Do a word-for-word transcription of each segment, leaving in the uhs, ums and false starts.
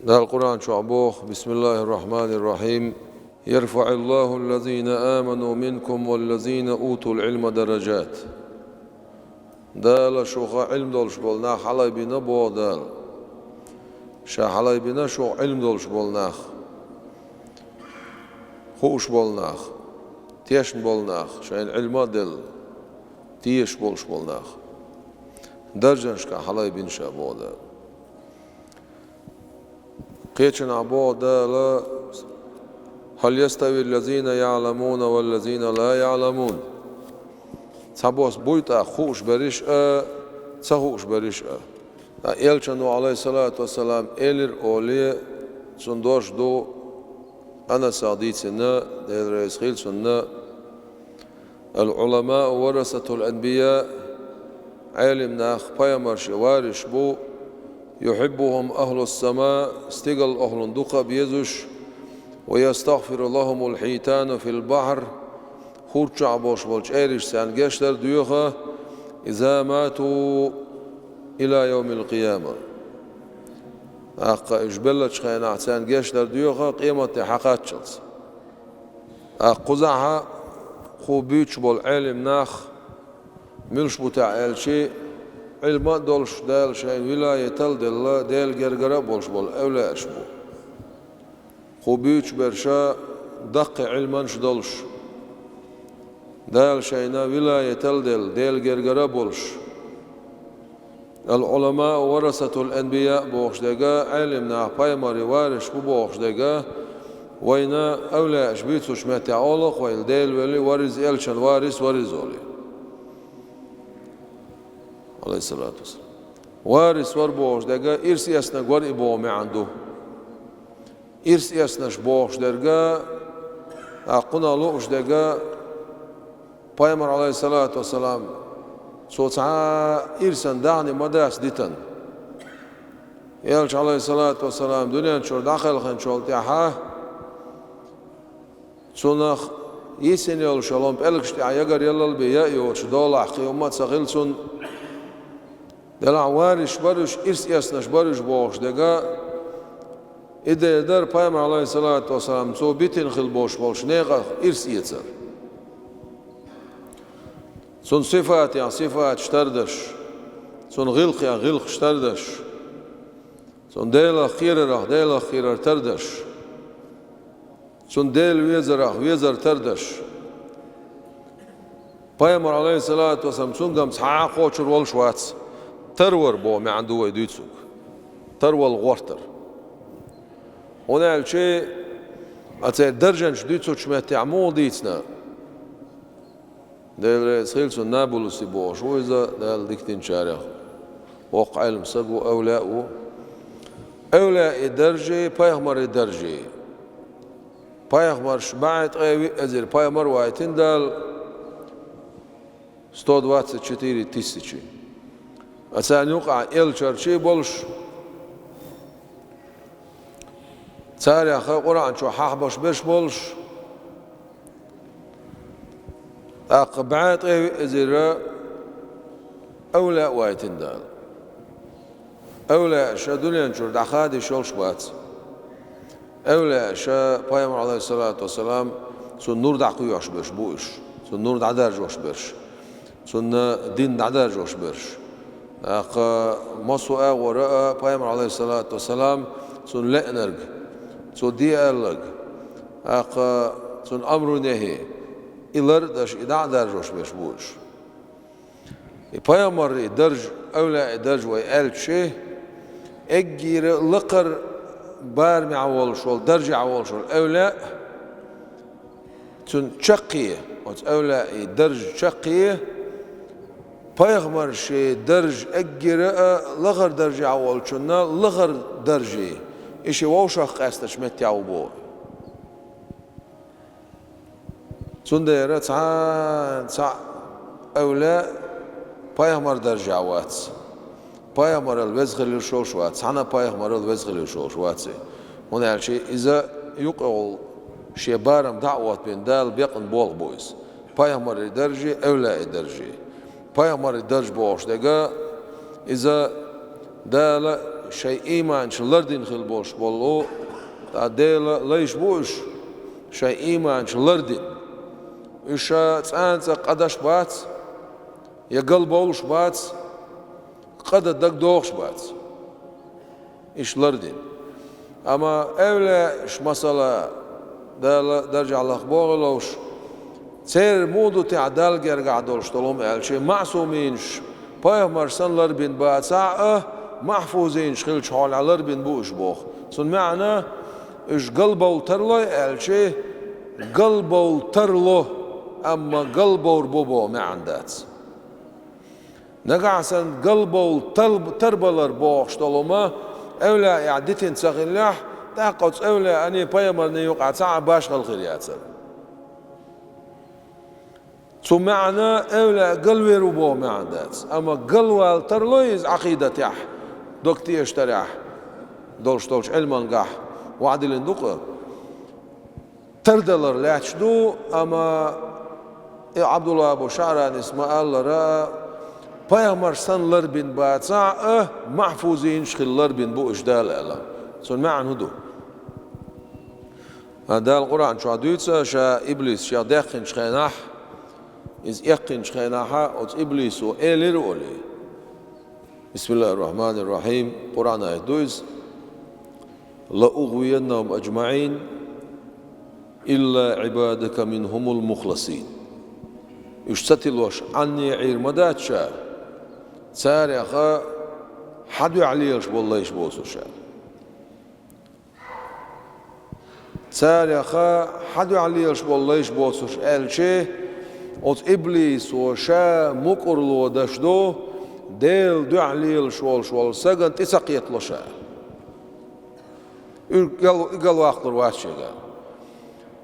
Дала Къуръан чохь боху: «Бисмиллахир-рахманир-рахим. Ярфа'иллаху аллазина аману минкум валлазина утул илма даражат». Дала шуха Ӏилма долуш болу нах хьалайбина боху Дала. Ша хьалайбина шух Ӏилма долуш болу нах, хууш болу нах, тешна болу нах, шайна Ӏилма а делла, тешаш болуш болу нах. Даржанашкахь хьалайбина ша боху Дала. Кхечанхьа боху Дала: «Хьал ястави ллазина я'ламуна валлазина ла я'ламун». Цхьабосса буй тӀаккха хууш берриш а, ца хууш берриш а? Ткъа Элчано, алейхиссалату вассалам, элира олий, цуьнан дош ду Анаса дийцина, Дела реза хила цунна: «Ал-Ӏуламау варасатул анбия», Ӏелим нах пайхамарши вариш бу, «юхиббухум ахлус сама», стигал охлун дукха а безаш, «ва ястагфиру лахумул хьитану фил бахьр», хӀорш чохь болуш болу чӀераш царна гечдар доьху, «иза мату ила йовмил къияма». ТӀаккха уьш беллачу хенахь царна гечдар доьху, къематде хьакхаччалц. ТӀаккха кхузахь кху буьйцуш болу Ӏелим нах муьлш бу те аьлча, Ӏилма а долуш, Дала шайна вилаятал а делла, Делан гергара а болуш болу эвлааш бу. Кху буьйцуш берш даккхий Ӏилманаш долуш, Дала шайна вилаятал а делла, Делан гергара а болуш. «Ал-Ӏуламау варасатул анбия» бохуш дерг, Ӏелим нах пайхамарийн вариш бу бохуш дерг, вайна эвлааш буьйцучу меттехь олу-кх вай, Дела вели вариза, Элчан варис вариза олий, алейхиссалату вассалам. Варис вар бохуш дерг ирс эцнарг вар и боху маьӀна ду. Ирс эцнарш бохуш дерг, тӀаккха кхунах лууш дерг, пайхамар, алейхиссалату вассалам, цо цхьа ирсан даьхни ма дац дитина. Элча, алейхиссалату вассалам, дуьнен чуьра дӀакхелхинчул тӀаьхьа, цунах йисина йолуш йолу пӀелгаш тӀехь ягаръялал бен яа йоцуш долахь кхин хӀумма а ца хилла цунна. Делахь вариш бара уьш, ирс эцнарш бара уьш бохуш дерг, и дерг дара пайхамар, алейхиссалату вассалам, цо битина хилла болуш болчу некъах ирс эцар. Цунна сифатех сифаташ тардеш, цунна гӀиллакхех гӀиллакхаш тардеш, цунна Делах кхерарах Делах кхерар тардеш, цунна Дела везарах везар тардеш. Пайхамар, алейхиссалату вассалам, цуьнгахь цхьа а кхочур волуш вац. Тарвар боху маьӀна ду вай дуьйцург. Тарвала гӀортар. ХӀунда аьлча, а церан даржанаш дуьйцучу меттехь муха дийцина? Дела реза хила цунна, Набулуси бохуш ву иза, Дала дика динчарех. Воккха Ӏелам стаг ву, эвлаъ ву. Эвлаийн даржий, пайхамарийн даржий. Пайхамарш бӀе ткъе виъ эзар пайхамар вайтина Дала, сто двадцать четыре тысячи. А царна юкъахь элчанаш болуш, царех Къуръан чохь хьахабеш берш болуш, тӀаккха бӀе ткъе виъ эзар эвлаъ вайтина Дала. Эвлааш дуьнен чуьра дӀахадийш йолуш бац. Эвлааш, пайхамар, алейхиссалату вассалам, цунна нур дӀакхоьхьуш берш бу уьш, цунна нур дӀадаржош берш, цунна дин дӀадаржош берш. ТӀаккха массо а агӀора а пайхамар, алейхиссалату вассалам, цунна лаьанарг, цо де аьлларг, тӀаккха цунна амру нехӀи, и лар а деш, и дӀа а даржош берш бу уьш. И пайхамарийн дарж, эвлаийн дарж вай аьлча, эггара лакхара барамехь волуш волу, даржехь волуш волу эвлаъ, цуьнан чаккхе, оцу эвлаийн дарж чаккхе, пайхамаршийн дарж эггара а лахара даржехь волчунна лахара даржий, и ши вовшах къаьстачу меттехь ву боху. Цундела цхьа, цхьа эвлаъ пайхамар даржехь вац. Пайхамарал веза хила йиш йолуш вац, цхьана пайхамарал веза хила йиш йолуш вац. ХӀунда аьлча иза юкъахула шен барам дӀа а оттабина Дала бекъна болх бу иза. Пайхамарийн даржий, эвлаийн даржий. Пайхамарийн дарж бохуш дерг, иза Дала шайн ийманаш лардина хила болуш болу, ткъа Делан лайш бу уьш, шайн ийманаш лардина. Уьш цкъа а къадаш бац, я галбовлуш бац, къа дан дагадогӀуш бац. Иштта лардина. Амма эвлаяаш, масала, Дала даржехь лаха бохуш, церан муха ду техьа Далла гергахь долуш долу хӀума аьлча, маъсуминаш, пайхамарш санна ларбина бацахь а, махьфузинаш хилчу хьолехь ларбина бу уьш боху. Цуьнан маьӀна, уьш галбовла тарлой аьлча, галбовла тарло, амма галбовр бу боху маьӀна дац. Нагахь санна галбовла тал-, тарбалар бохуш долу хӀума эвлаяехь дитина ца хиллехь, тӀаккха оцу эвлаяний, пайхамарний юкъахь цхьа а башхалла хир яцара. Цу маьӀна эвлаяъ галвер ву боху маьӀна дац, амма галвала тарло иза Ӏакъидатехь, дог тешаш тарехь долуш долчу Ӏилмангахь вахдиллина ду-кх. Тардалар лаьтташ ду, амма и Ӏабдулла бу ШаӀранис ма-аллара, пайхамарш санна ларбина бацахь а, махьфузинаш хилла ларбина бу уьш Дала аьлла. Цуьнан маьӀна хӀун ду? А Дала Къуръан чохь дуьйцу, ша иблис шех даьккхинчу хенахь, иза эккхинчу хенахь, оцу иблисо элира олий. Бисмиллахир-рахманир-рахим. Къуръан аят ду иза. «Ла угъвияннахум аджмаин, илла ибадака минхумул мухласин». Уьш ца тилош Ӏанне Ӏийр ма дац ша, царех хьан дуьхьа лелаш болу лайш боцурш. Царех хьан дуьхьа лелаш болу лайш боцурш аьлча, оцу иблисо ша мукӀарло даш ду, Делан дуьхьа лелаш волуш волу сагана тӀе ца кхетало ша. Уьш гал-, и галваккхалур вац шега.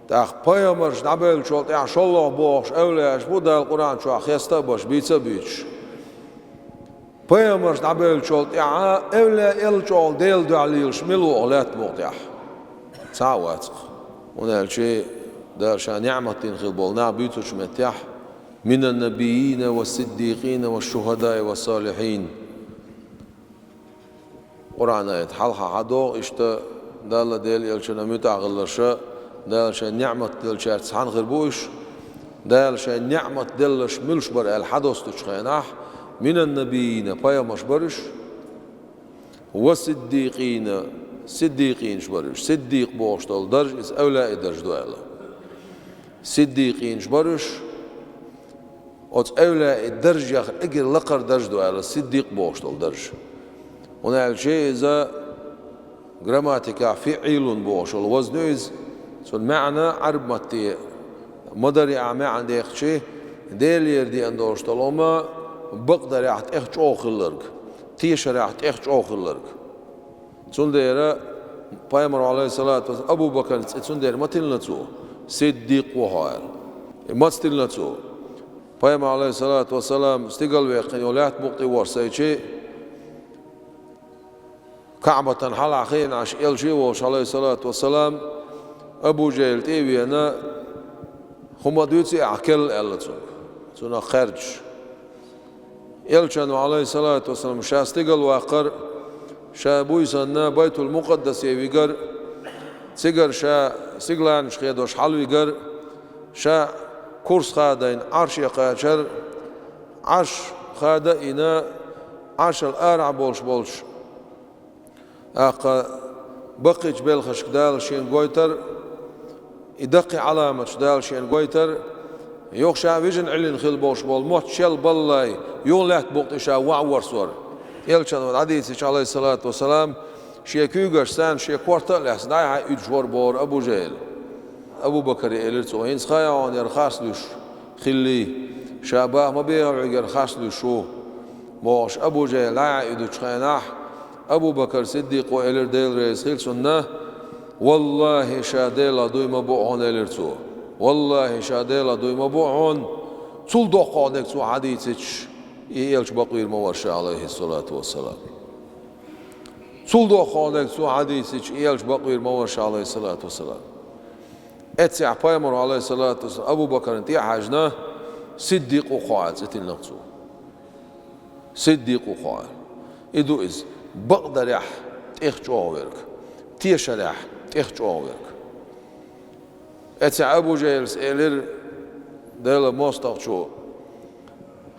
ТӀаккха пайхамарш дӀабевллачул тӀаьхьа шолгӀа бохуш эвлаяаш бу Дала Къуръан чохь хеста а беш, бийца а буьйцуш. Пайхамарш дӀабевллачул тӀаьхьа эвлаяъ элла чӀогӀа Делан дуьхьа лелаш мила ву оха лаьттан букъа тӀехь? Цхьа а вац-кх. ХӀунда аьлча Дала ша неӀмат дина хила болу нах буьйцучу меттехь: «Минан набийина ва сиддикъина ва шухадаи ва салихьин». Къуръан аят хьалха хьадогӀу, иштта Далла, Делан элчанна муьтӀахь хилларша, Дала шайн неӀмат деллачаьрца цхьаьна хир бу уьш. Дала шайн неӀмат делларш муьлш бара аьлла хьадостучу хенахь, минан набийина, пайхамарш бара уьш, ва сиддикъина, сиддикъинаш бара уьш. Сиддикъ бохуш долу дарж, иза эвлаяи дарж ду аьлла. Сиддикъинаш бара уьш, оцу эвлаяи даржех эггара лакхара дарж ду аьлла, сиддикъ бохуш долу дарж. ХӀунда аьлча иза грамматикахь фиӀилун бохуш волу вазн ю иза, цуьнан маьӀна Ӏарб матте ма-дарра а маьӀна дехча, Делера деана долуш долу хӀума бакъдарехь тӀех чӀогӀа хилларг, тешарехь тӀех чӀогӀа хилларг. Цундела пайхамар, алейхиссалату вассалам, Абу Бакаран цӀе цундела ма тиллина цо, Сиддикъ ву хьо аьлла. И маца тиллина цо? Пайхамар, алейхиссалату вассалам, стигал ваьккхина йолу лаьтта букъ тӀе ворхӀ сайчи, Каъбатан хьалха хиъна Ӏаш элча а волуш, алейхиссалату вассалам, Абу Жахьил тӀе а веана, хӀума дуьйций ахь керла аьлла цуьнга, цунах кхаьрдаш. Элчано, алейхиссалату вассалам, ша стигал ваккхар, ша буьйсанна Байтул-Мукъаддасе вигар, цигара ша стигланаш хедош хьалвигар, ша курс хадийна Ӏарше кхачар, Ӏарш хада а йина, Ӏаршал арахь болуш болчу тӀаккха баккхийчу белхашка Дала шена гойтар, и даккхий Ӏаламаташ Дала шена гойтар, юха ша вижина Ӏиллина хила болуш болу мотт шел баллалц, юха лаьтта букъ тӀе ша ваха ворсор. Элчано дӀадийцича, алейхиссалату вассалам, шен куьйгашца шен корта а лаьцна дӀай-хьай уьдуш вара бохура Абу Жахьил. Абу Бакаре элира цо: «ХӀинца хаьий хьуна яра харц луьйш хиллий? Ша баха ма бехьа вегара харц луьйш ву», — бохуш, Абу Жахьил дӀай-хьай уьдучу хенахь, Абу Бакар Сиддикъо элира, Дела реза хила цунна: «Валлахи, ша Делах дуй ма бу хьуна», — элира цо. «Валлахи, ша Делах дуй ма бу хьуна». Цул доккхох дерг цо хьадийцича, и элча бакъвийр ма вара ша, алейхиссалату вассалам. Цул доккхох дерг цо хьадийцича, и элча бакъвийр ма вара ша, алейхиссалату вассалам. Эццехь пайхамаро, алейхиссалату вассалам, Абу Бакарна тӀе а хьаьжна, Сиддикъ ву хьо аьлла цӀе тиллина цо. Сиддикъ ву хьо аьлла. И ду иза. Бакъдарехь тӀех чӀогӀа верг, тешарехь тӀех чӀогӀа верг. Эццехь Абу ЖахӀилас элира Делан мостагӀчо: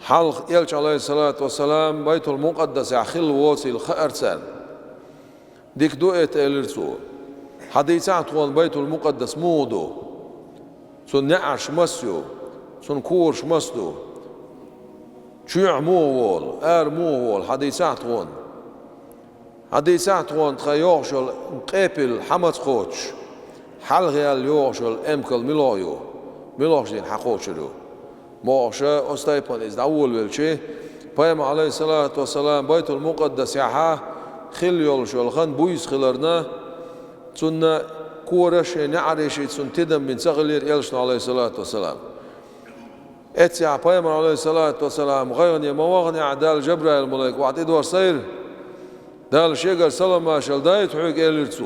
«Хьалха Элча, Ӏалайхиссалату вассалам, Байтул-Мукъаддасехь хилла воцийла хаьара царна». «Дика ду», — элира цо. «Хьадийцахьа тхуна Байтул-Мукъаддас муха ду? Цуьнан неӀарш маса ю? Цуьнан кораш маса ду? Чоьхьа муха волу, ара муха волу? Хьадийцахьа тхуна». «Хьадийцахьа тхуна тхан йогӀуш йолу къепилла хьан маца кхочуш, хьалха яьлла йогӀуш йолу эмкал муьлха ю, муьлхачу дийнахь хьан кхочур ю?» Бохуш, оцу тайпана иза дӀаволавелча, Пайхамар, Ӏалайхиссалату вассалам, Байтул-Мукъаддасехь хилла йолуш йолу хан буьйса хиларна, цуьнан кораш а, неӀарш а цуьнан тидам бина ца хиллера Элчано, Ӏалайхиссалату вассалам. Эццехь Пайхамар, Ӏалайхиссалату вассалам, гӀайгӀане ма-вахханехь, Далла Жабраил-малайк охьа тӀедоссийра. «Дала шегара салам-маршалла дайта хьоьга», — элира цо.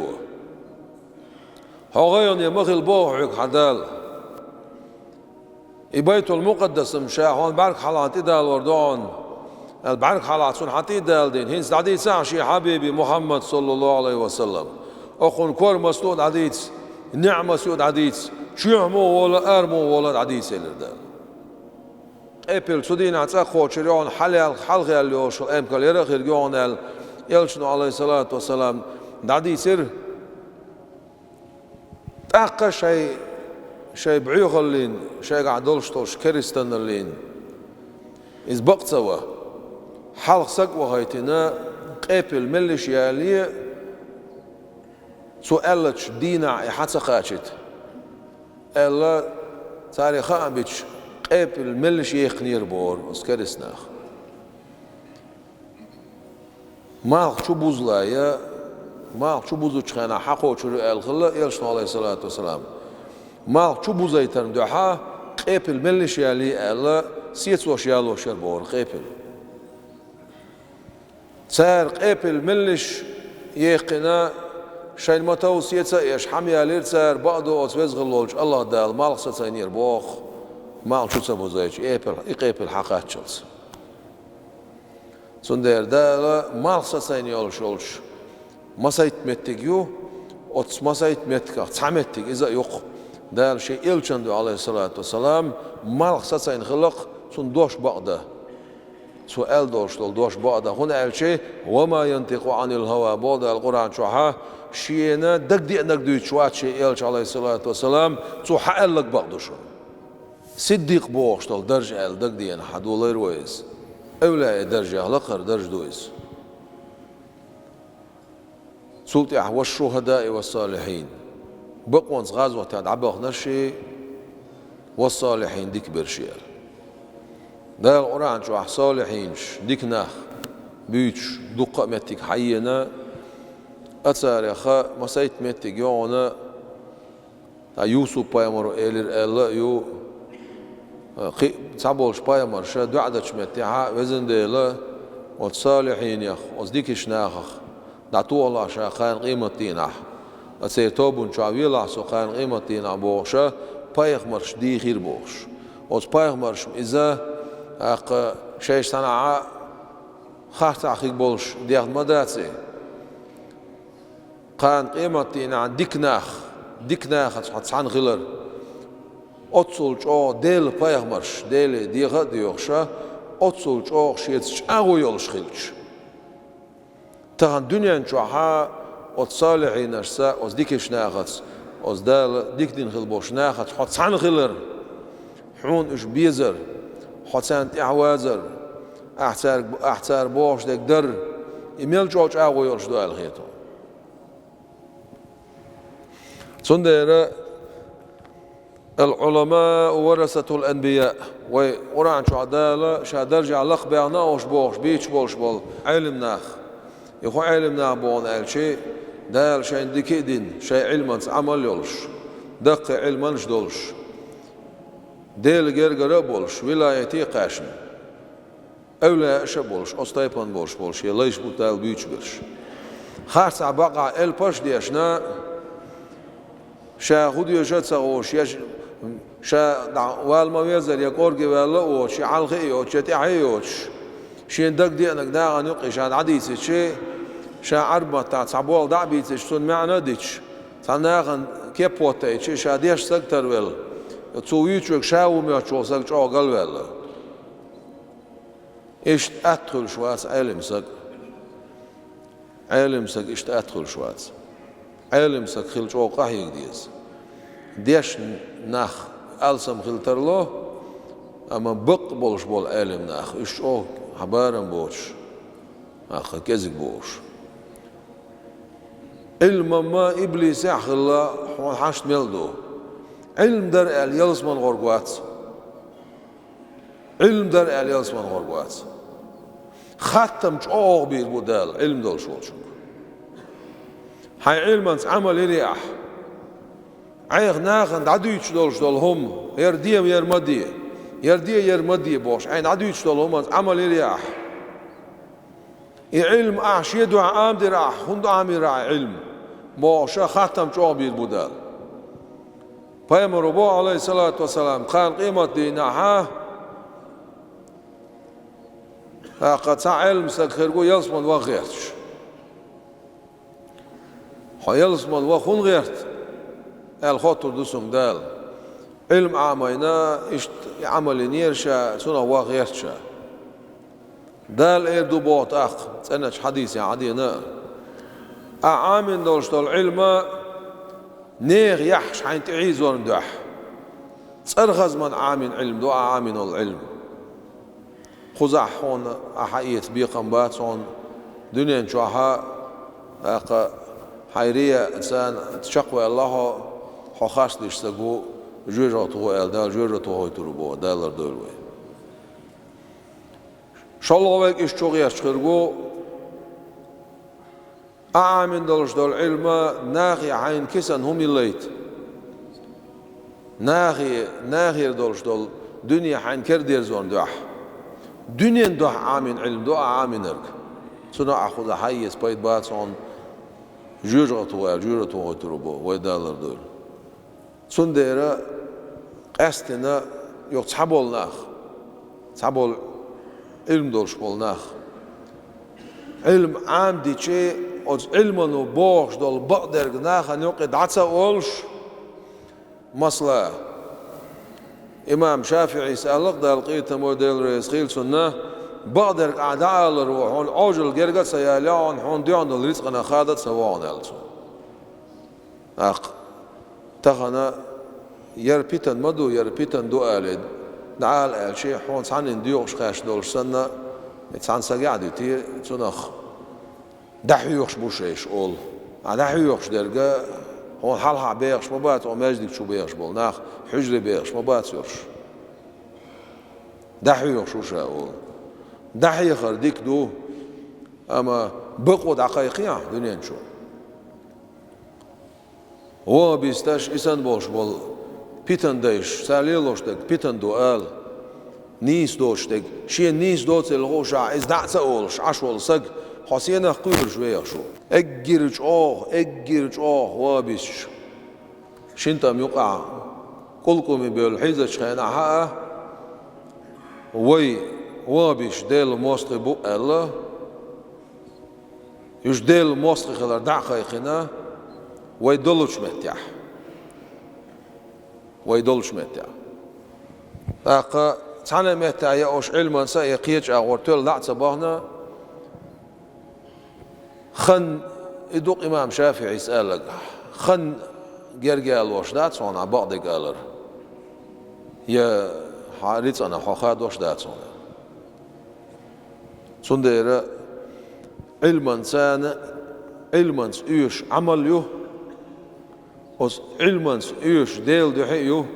«Хьо гӀайгӀане ма хила боху хьоьга хьан Дала. И Байтул-Мукъаддас-м ша хьуна бӀаьрг хьалха тӀедалор ду хьуна, аьлла, бӀаьрг хьалха цунна хьан тӀе а даладина, хӀинца дӀадийцахьа шен хьабиби Мухьаммад, саллаллаху Ӏалайхи ва саллам. Оха хӀун кор маса ду а дӀадийца, неӀ маса ю а дӀадийца, чоьхьа муха волу, ара муха волу а дӀадийца», — элира Дала. Къепилла цу дийнахь цӀа кхочур ю хьуна, хьалха яьлла йолуш йолу эмкал яра а хир ю хьуна аьлла, Элчано, Ӏалайхиссалату вассалам, дӀадийцира. ТӀаккха шайн, шайн бӀоьхаллина, шайгахь долуш долуш керстаналлина иза бакъ ца ван, хьалха саг а вахийтина, къепилла меллаша ялале, цо аьллачу дийнахь и хьа ца кхачийта, аьлла, цара хаам бича, къепилла меллаша яьккхинера бохура оцу керстанаха. Малх чу бузале, малх чу бузучу хенахь хьан кхочур ю аьлла хилла Элчано, Ӏалайхиссалату вассалам. Малх чу бузийтарна дуьхьа къепилла меллаша ялале аьлла, сецош ялош яра бохура къепилла. Цара къепилла меллаша яьккхина, шайна ма-тов сеца а еш, хьа ма ялийра цара, бакъду оцу веза хилла волчу АллахӀ Дала малх сацийнера боху, малх чу ца бузийтича, и къепилла, и къепилла хьан кхаччалц. Цундела Дала малх сацийна йолуш йолчу масийтта меттиг ю, оцу масийтта меттигах цхьа меттиг иза а ю-кх, Дала шен Элчанна дуьхьа, Ӏалайхиссалату вассалам, малх сацийна хиларх цуьнан дош бакъдан. Цо аьлла долуш долу дош бакъдан, хӀунда аьлча: «Ва ма янтикъу Ӏанил хӀава», — боху Дала Къуръан чохь, шена дагадеанарг дуьйцуш вац шен Элча, Ӏалайхиссалату вассалам, цо хьан аьлларг бакъ ду шуна. Сиддикъ бохуш долу дарж аьлла дагадеана хьан долийра вай иза. Эвлаяъ даржех лакхара дарж ду иза. Цул тӀаьхьа: «Ва шухадаи ва салихьин». Бакъонца гӀазотехь дӀабахнарши, «ва салихьин», дика берши аьлла. Дала Къуръан чохь салихьинаш, дика нах буьйцуш дуккха а меттиг хьаена, а царех масийтта меттиг ю хьуна, Ткъа Юсуп-пайхамаро элира аьлла а ю, кхин а цхьаболчу пайхамарша доӀа дечу меттехь: «Везан Дела, оцу салихьинех, оцу дикачу нахах дӀатохалахь ша кхана къематдийнахь, ткъа церан тобанна чохь велахь со кхана къематдийнахь», — бохуш, пайхамарш дийхира бохуш. Оцу пайхамаршна иза, тӀаккха, шайша цхьаьнахьа харцахь хиг болуш дехна ма дац и. Кхана къематдийнахь дика нах, дика нахаца хьо цхьаьна хилар, оццул чӀогӀа Делан пайхамарш, Деле деха а доьхуш, оццул чӀогӀа шеца чӀагӀо йолуш хилча, тахана дуьнен чохь оцу салихьинашца, оцу дикачу нахаца, оцу Дала дика дина хила болчу нахаца хьо цхьаьна хилар, хьуна уьш безар, хьо царна тӀаьхьавазар, ахь цаьрга, ахь цара бохуш дерг дар, и мел чӀогӀа чӀагӀо йолуш ду аьлла хета. Цундела: «Ал-Ӏуламау варасатул анбияъ». Вай Къуръан чохь Дала ша даржехь лакхабаьхна а уьш бохуш, бийцаш болуш болу Ӏелам нах. И хӀун Ӏелам нах боху аьлча, Дала шайна дика а дина, шайн Ӏилманца Ӏамал а йолуш, даккхий Ӏилманаш а долуш, Делан гергара а болуш, вилаяте а кхаьчна. Эвлаяаш а болуш, оцу тайпана болуш болу шен лайш бу Дала буьйцуш берш. Харцахь бакъахь элпаш а дешна, ша хӀун доьшу а ца хууш, я ш-, ша дӀа вала ма-веззара, я кӀорге ваьлла а воцуш, я хьалхе а йоцуш, я тӀаьхье а йоцуш, шена дагадеанарг нахана юкъе ша дӀадийцича, Ша Ӏарб маттахь цхьа болх дӀа а бийцича, цунна маьӀна а дича, цхьа нахана кеп хӀоттайча, ша деш саг тарвелла, цо вуьйцуш верг ша ву моьттуш волу саг чӀогӀа галваьлла. Иштта атта хуьлуш вац Ӏелам саг. Ӏелам саг иштта атта хуьлуш вац. Ӏелам саг хила чӀогӀа къахьега деза. Дешна нах алсам хила тарло, амма бакъ болуш болу Ӏелам нах, уьш чӀогӀа хьан барам боцуш, нах кӀезиг бу уьш. Ӏилма ма иблисехь а хилла, хьуна хьашт мел ду. Ӏилма дара аьлла, ялсамане гӀорг вац. Ӏилма дара аьлла, ялсамане гӀорг вац. Хаттам чӀогӀа бийр бу Дала Ӏилма долуш волчуьнга. Хьайн Ӏилманца Ӏамал йирий ахь? Айхьа нахана дӀадуьйцуш долуш долу хӀума, яра де, яра ма де, яра де, яра ма де бохуш, айхьа дӀадуьйцуш долу хӀуманца Ӏамал йирий ахь? И Ӏилма ахь шен дуьхьа Ӏамадира ахь, хӀунда Ӏамийра ахь Ӏилма? Бохуш, хаттам чӀогӀа бийр бу Дала. Пайхамаро боху, Ӏалайхиссалату вассалам, кхана къематдийнахьа, тӀаккха цхьа Ӏелам саг хир ву ялсамане ваха гӀерташ. Хьо ялсамане ваха хӀунда гӀерта? Аьлла хоттур ду цуьнга Дала. Ӏилма Ӏамийна, иштта и Ӏамал йинера ша, цунах ваха гӀерта ша. Дала эр ду боху тӀаккха, цӀеначу хьадисехь Ӏадийна а. Ахь Ӏамийна долуш долу Ӏилма нехан яххьаш хьайна тӀехьийзорна дуьхьа. ЦӀархазман Ӏамийна Ӏилма ду ахь Ӏамийна волу Ӏилма. Кхузахь хьуна ахь хьаэца бекхам бац хьуна, дуьнен чохь а, тӀаккха хьайн рияъца чекхваьлла хьо, хьо харцдеш саг ву, жоьжахати гӀо аьлла Дала жоьжахати гӀойтур ву боху, Дала лардойла вай. ШолгӀа верг иштта чу гӀерташ хир ву, Ахь Ӏамийна долуш долу Ӏилма нахе хьайна кисана хӀума йиллайта. Нахе, нахера долуш долу дуьне хьайна кара дерзорна дуьхьа. Дуьнен дуьхьа Ӏамийна Ӏилма ду ахь Ӏамийнарг. Цунах ахь кхузахь хьаэца пайда бац хьуна, жоьжахати гӀо аьлла, жоьжахати гӀойтур ву боху, вай Дала лардойла. Цундела къаьстина юха цхьаболу нах, цхьаболу Ӏилма долуш болу нах, Ӏилма Ӏамадичи, оцу Ӏилмано бохуш долу бакъдерг нахана юкъе дӀа ца олуш, масала, имам ШафиӀис аьлла-кх, Дала къинхетам бойла, Дела реза хуьлда цунна, бакъдерг ахь дӀаалар ву, хьуна Ӏожалла герга а ца ялайо хьуна, хьуна дуьхьал долу рицкъанах хада а ца во хьуна, аьлла цо. ТӀаккха тахана яра питана ма ду, яра питана ду алий, дӀаала аьлча, хьуна цхьаннан доьхуш кхаьчна долуш санна, цхьана сагехь а дуьтий, цунах дӀахьоьхуш бу шайша олу. Ахь дӀахьоьхуш дерг, хьуна хьалха бехаш ма бац, оха маьждиг чу бехаш болу нах, хьуьжаре бехаш ма бац уьш. ДӀахьоьхуш ву ша олу. ДӀахьехар дика ду, амма бакъо дӀакхайкхий ахь дуьнен чу. Вон а бисташ, и санна болуш болу питана дайша, цара лелош дерг питана ду ала. Нийса доцуш дерг, шена нийса доцийла хууш ахь, иза дӀа а ца олуш, Ӏаш волу саг, хьо сенах кхоьруш вехаш ву? Эггира чӀогӀа, эггира чӀогӀа вон а бисташ. Шина тӀам юкъахь кӀулкъаме бевлла хьийзачу хенахь а, вай вон а бисташ Делан мостагӀий бу аьлла, уьш Делан мостагӀий хилар дӀа а кхайкхина, вай долучу меттехь. Вай долучу меттехь. ТӀаккха цхьана а меттехь я уьш Ӏилманца а, я кхечу агӀор тоьлла дӀа а ца бахана, хан, и ду-кх имам ШафиӀис аьлларг, хан герга ялош дац хьуна ахь бакъдерг алар, я хьан рицкъанах хьо хадош дац хьуна. Цундела Ӏилманца, Ӏилманца оьшуш Ӏамал ю, оцу Ӏилманца оьшуш Делан дуьхьа а ю,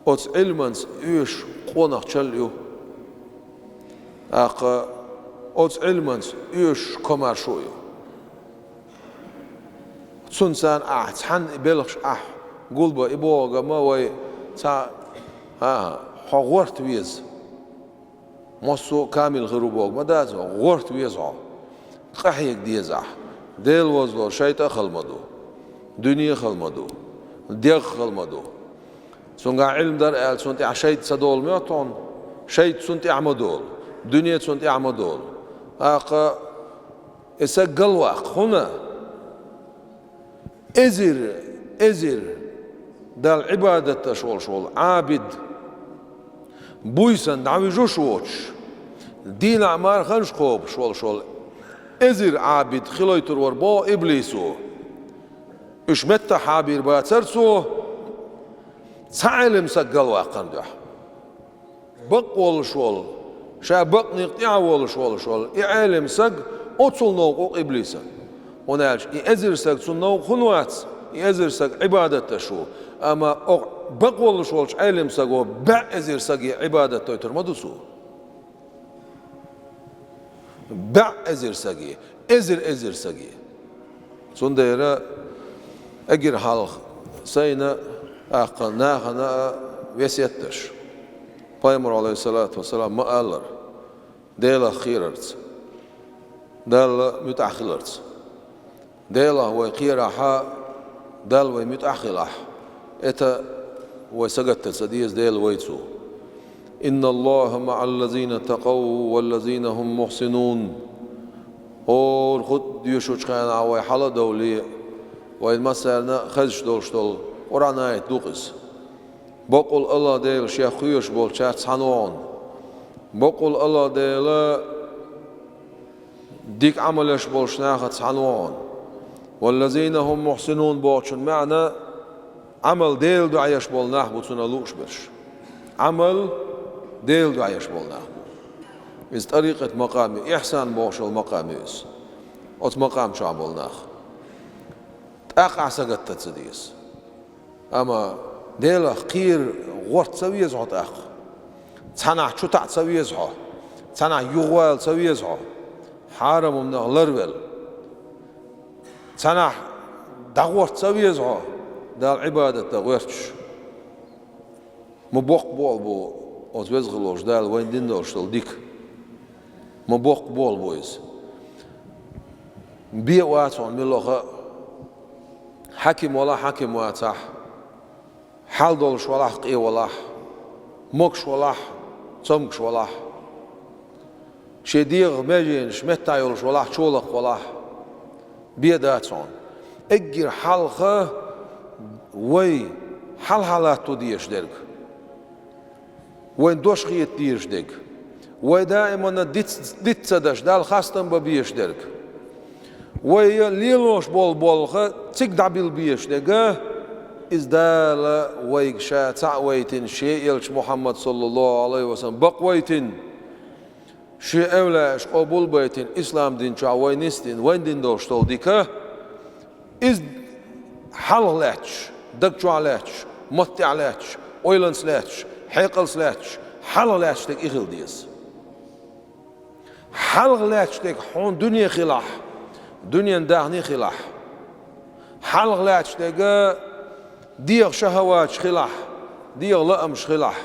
оцу Ӏилманца оьшуш къонахчалла ю. ТӀаккха оцу Ӏилманца оьшуш комаршо а ю. Цунца ахь цхьанна и белхаш ахь гулбан, и бохург ма вай цхьа, хӀан-хӀа, хьо гӀорта веза. Массо а камил хир ву бохург ма дац, гӀорта веза хьо. Къахьега деза ахь. Дела возло шайтӀа а хала ма ду. Дуьне а хала ма ду. ДегӀ а хала ма ду. Цуьнгахь Ӏилма дара аьлла, цунна тӀехь шайтӀа ца долу моьтту хьуна? ШайтӀа цунна тӀехь ма долу. Дуьне цунна тӀехь ма долу. ТӀаккха И саг галваккха, хӀунда? Эзар, эзар Далла Ӏибадат деш волуш волу Ӏабид, буьйсанна дӀавижуш воцуш, дийнахь-марханаш кхобуш волуш волу эзар Ӏабид хилийтур вара боху иблисо. Уьш меттахъхьа бийр бацара цо, цхьа Ӏелам саг галваккхарна дуьхьа. Бакъволуш волу, ша бакъниг тӀехь а волуш волуш волу и Ӏелам саг оццул новкъа ву-кх иблисан. ХӀунда аьлча и эзар саг цунна новкъа хӀунда вац, и эзар саг Ӏибадат деш ву. Амма окху бакъволуш волчу Ӏелам саго бӀе эзар саге Ӏибадат дойтур ма ду цо. БӀе эзар саге, эзар-эзар саге. Цундела эггара хьалха сайна а, тӀаккха нахана а весет деш, Пайхамара, Ӏалайхиссалату вассалам, ма-аллара, Делах кхерарца, Далла муьтӀахь хиларца. Делах вай кхерахь, Далла вай муьтӀахь хилахь, это вай сагатдан ца деза, Дела вайца ву. «Инна Аллаха маӀаллазина такъав валлазина хӀум мухьсинун». ХӀора хутба доьшучу хенахь вай хьала а довлий, вайна массарна а хезаш долуш долу Къуръан аят ду-кх иза. Бакъволу АллахӀ Дела Шех кхоьруш болчаьрца цхьаьна ву хьуна. Бакъволу АллахӀ Дела дика Ӏамал еш болчу нахаца цхьаьна ву хьуна. «Валлазина хӀум мухьсинун» бохучун маьӀна, Ӏамал Делан дуьхьа еш болу нах бу цунах лууш берш. Ӏамал Делан дуьхьа еш болу нах бу. Иза тӀарикъат макъам ю, ихьсан бохуш йолу макъам ю иза. Оцу макъам чохь болу нах. ТӀаккха ахь сагатдан ца деза. Амма Делах кхера гӀорта ца веза хьо тӀаккха. Цхьанхьа чу таӀа ца веза хьо. Цхьанхьа юхавала ца веза хьо. Хьарам хӀуманах ларвелла. Цхьанхьа дӀагӀорта ца веза хьо, Далла Ӏибадат дан гӀерташ. Ма боккха болу бу оцу веза хилла волчу Дала вайна дина долуш долу дика. Ма боккха болу бу иза. Бен а вац хьуна муьлхха а, хьаькам валахь, хьаькам вацахь, хьал долуш валахь, къен валахь, могуш валахь, цомгуш валахь, шен дегӀан меженаш меттахь йолуш валахь, чолакх валахь, бен дац хьуна. Эггара хьалха вай хьалха латто дезаш дерг, вайн дош хета дезаш дерг, вай даиманна диц, диц ца деш, Далла хастам бан безаш дерг, вай лелош болу болх цига дӀабилла безаш дерг, иза Дала вайга Ша цхьаъ вайтина, Шен элча Мухьаммад, саллаллаху Ӏалайхи ва саллам, бакъ вайтина, Шен эвлаяаш къобал байтина, ислам дин чохь вай нисдина, вайн дин долуш долу дика, иза хьалха лаьтташ, даг чохь лаьтташ, матта тӀехь лаьтташ, ойланца лаьтташ, хьекъалца лаьтташ, хьалха лаьтташ дерг и хила деза. Хьалха лаьтташ дерг хьуна дуьне хилахь, дуьненан даьхни хилахь, хьалха лаьтташ дерг дегӀан шахаваташ хилахь, дегӀан лаамаш хилахь,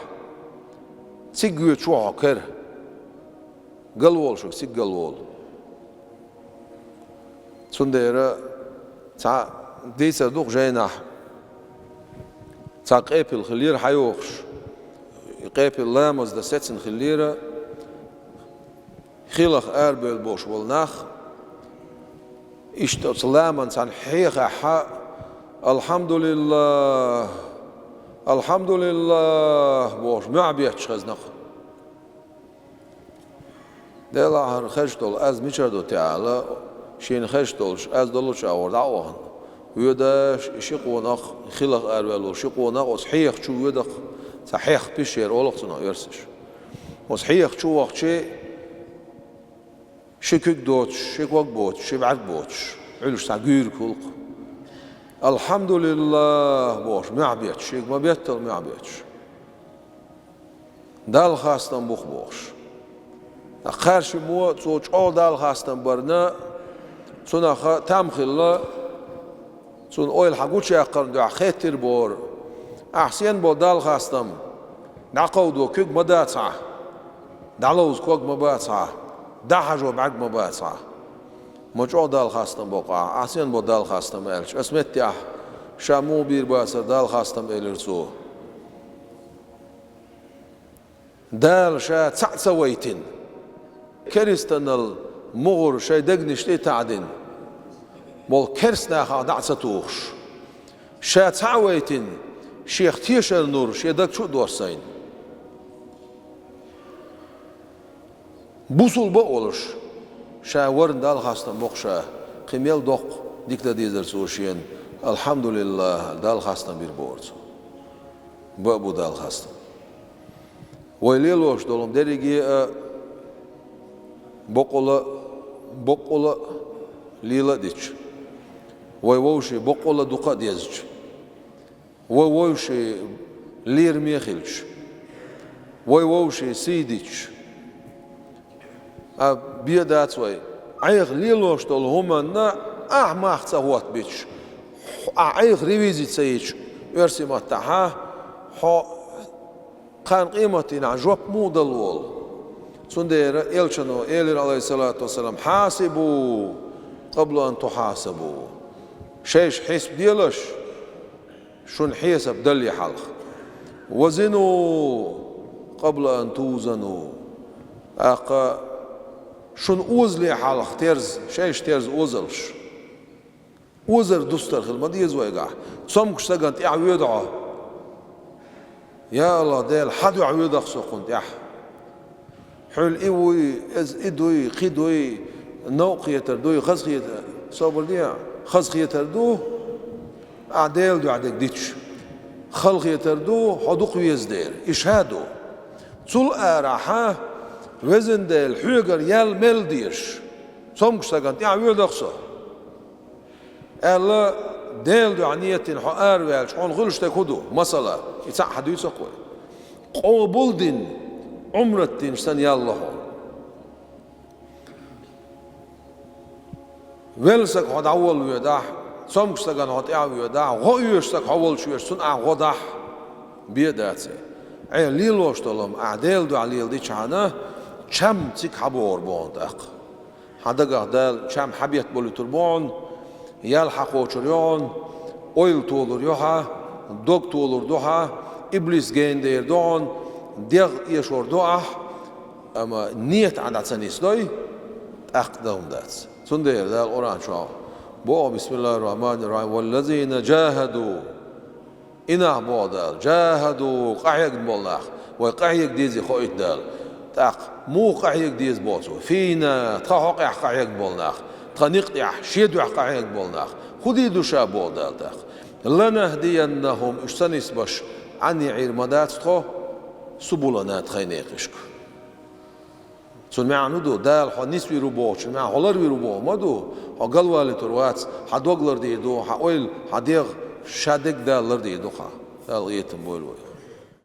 цига воьдуш ву хьо кара. Галволуш верг цига галволу. Цундела цхьа дийцар ду-кх жайнахь, цхьа къепила хиллера хьайогӀуш. И къепила ламаз дан сецна хиллера, хи лаха арабевлла болуш болу нах, иштта оцу ламан цхьана хьехахь: «АлхьамдулиллахӀ! АлхьамдулиллахӀ!» – бохуш, мохь бетташ хезна-кх. Делахь хӀара хезаш долу аз мичара ду те ала, шена хезаш долуш аз долучу агӀор дӀа а вахана, воьдуш и ши къонах, хи лаха араваьлла волу ши къонах оцу хьеха чу воьду-кх, цхьа хьех пещера олу-кх цунах оьрсаша. Оцу хьеха чу вахча, ши куьг доцуш, ши ког боцуш, ши бӀаьрг боцуш, Ӏуьллуш цхьа гуьйриг хуьлу-кх. «АлхьамдулиллахӀ!» – бохуш, мохь бетташ, шега ма-беттал мохь бетташ. «Далла хастам бу-кх», – бохуш. Кхаьршиммо, цо чӀогӀа Далла хастам барна, цунах там хилла, цунна ойла хьан гучуяккхарна дуьхьа хеттира боху: «Ахь сенна бо Далла хастам? ДӀакховдо куьг ма дац хьан, дӀаловза ког ма бац хьан, дӀахьажо бӀаьрг ма бац хьан». «Ма чӀогӀа Далла хастам бо-кх ахь, ахь сенна бо Далла хастам?» – аьлча, аса меттехь: «Ша муха бийр бацара Далла хастам», – элира цо. Дала Ша цхьаъ ца вайтина, керстанал мугӀар шайн дегнаш тӀе а таӀадина, молу керста нахах дӀа а ца тухуш, ша цхьаъ а вайтина, шех тешар нур шен даг чу а доссийна. Бусулба а волуш, ша варна Далла хастам боккху ша, кхин мел доккха дика дан дезара цо шена, алхьамдулиллахӀ, Далла хастам бира бохура цо. Баа бу Далла хастам. Вай лелош долу дерриге а боккъала, боккъала а лела а дича, вай вовшийн боккъала а дукха а дезча, вай вовшийн лераме а хилча, вай вовшийн сий дича, а бен дац вай, Ӏеха лелош долу хӀуманна ахь мах ца хӀоттабича, ахь Ӏеха ревизи ца йича, оьрсийн маттахь, хьо кхана къематдийнахь жоп муха дала волу? Цундела элчано элира, Ӏалайхиссалату вассалам: «Хьасибу къабла ан тухьасабу». Шайша хьесап делаш, шуна хьесап далле хьалха. «Ва зину къабла ан тузану». ТӀаккха шуна озале хьалха терза, шайша терза озалаш. Озар дустар хила ма деза вайгахь. Цомгуш стагана тӀаьхьа воьду хьо. Я АллахӀ, Дела, хьан дуьхьа воьду-кх со кхунна тӀаьхьа? Хьуьлла и вуй, иза и дуй, кхин дуй, новкъа хетар дуй, хаза хетар, собар де, хаза хетар ду, ахь Делан дуьхьа дерг дича. Хала хетар ду, хьо дукха веза дера, и ша ду. Цул арахьа, Везан Дела, хьоьгара ял мел дезаш, цомгуш стагана тӀаьхьа воьду-кх со аьлла, Делан дуьхьа нийят дина хьо араваьлча, хьуна хуьлуш дерг хӀун ду? Масала, и цхьаъ хьан дуьйцу-кх вай. Къобал дина, Ӏумрат динчу санна ял ло хьуна. Велла стаг хьо дӀаволла воьдахь, цомгуш стагана хьо тӀаьхьа воьдахь, гӀо оьшу стаг хьо волчу оьшу, цунна ахь гӀо дахь, бен а дац и. Ӏе лелош долу-м ахь Делан дуьхьа леладичахьана, чам цига хьан богӀур бу хьуна тӀаккха. Хьан дагахь Дала чам хьан беттан болуьйтур бу хьуна, ял хьан кхочур ю хьуна, ойла толур ю хьан, дог толур ду хьан, иблис гена дер ду хьуна, дегӀ эшор ду ахь, амма нийят ахь дӀа ца нисдой, тӀаккха дан хӀума дац. Цундела Дала Къуръан чохь боху: «Бисмиллахир-рахманир-рахим, валлазина джахаду». И нах боху Дала, джахаду, къахьегна болу нах, вай къахьега дезий хоуьйту Дала. ТӀаккха муха къахьега деза боху цо? Фийна, тхан хьокъехь къахьегна болу нах, тхан некъа тӀехь, шен дуьхьа къахьегна болу нах. ХӀун дийр ду ша боху Дала тӀаккха? Ланахдияннахум, уьш ца нисбеш, Ӏан яӀийр ма дац тхо, субулана, тхайн некъашка. Цуьнан маьӀна хӀун ду? Дала хьо нисвийр ву бохучун маьӀна хьо ларвийр ву боху ма ду, хьо галвалийтур вац, хьан дог лардийр ду, хьан ойла, хьан дегӀ, ша дерг Дала лардийр ду хьан. Дала къинхетам бойла вай.